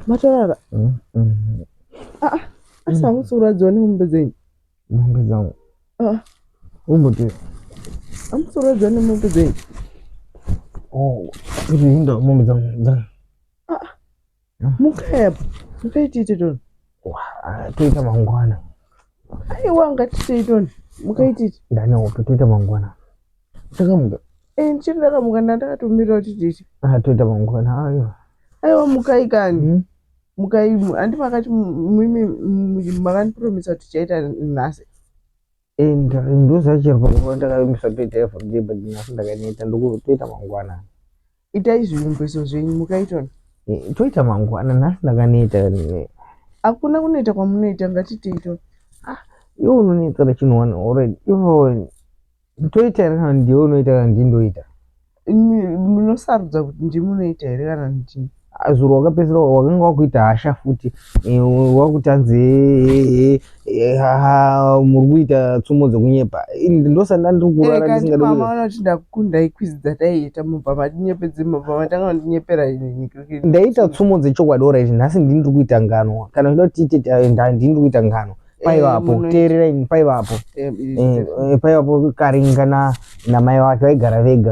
Matorara? Mm, mm. Ah, ah, asi hamusi kurwadziwa nemombe dzenyu? Mombe dzangu. Ah. Umboti. Hamusi kurwadziwa nemombe dzenyu? Oh, ndo mombe dzangu. Dzangu. Ah, ah. Mukai apa. Mukai tiite toni. Ah, toita mangwana. Aiwa ngatitei toni. Mukai tiite. Ndane toita mangwana. Takamuka. Eh, ndichiri ndakamuka ndandakatomirira kuti tiite. Ah, toita mangwana. Aiwa. Aiwa mukai kani. Mukai handi makati mimi makandipromisa kuti tichaita nhasi. Eh, ndozachero pakuva ndakavimbisa toita everyday but nhasi ndakaneta ndokutoita mangwana. Itai zvivimbiso zvenyu mukaitona. Eh, toita mangwana nhasi ndakaneta. Hakuna kunoita kwamunoita ngatitei tona. Ah, iwe unonetsera chinhu wani already. Ivo toita here kana ndiwe unoita kana ndini ndoita? Munosarudza kuti ndimi munoita here kana ndini? Ah, zuro wakapedzisira wakanga wakuita hasha futi eh, wakuti hanzi eh, muri kuita tsumo dzekunyepa. Ndosati ndandiri kurara eh, ndisingadi. Mama vanoti ndakukundai quiz dzataiita mubva matinyepedze mubva matanga kundinyepera. Ndaita tsumo dzechokwadi alright nhasi ndini ndiri kuita ngano kana uchida kuti tiite ndini ndiri kuita ngano. Paivapo teerera ini paivapo paivapo Karinga namai vake vaigara vega.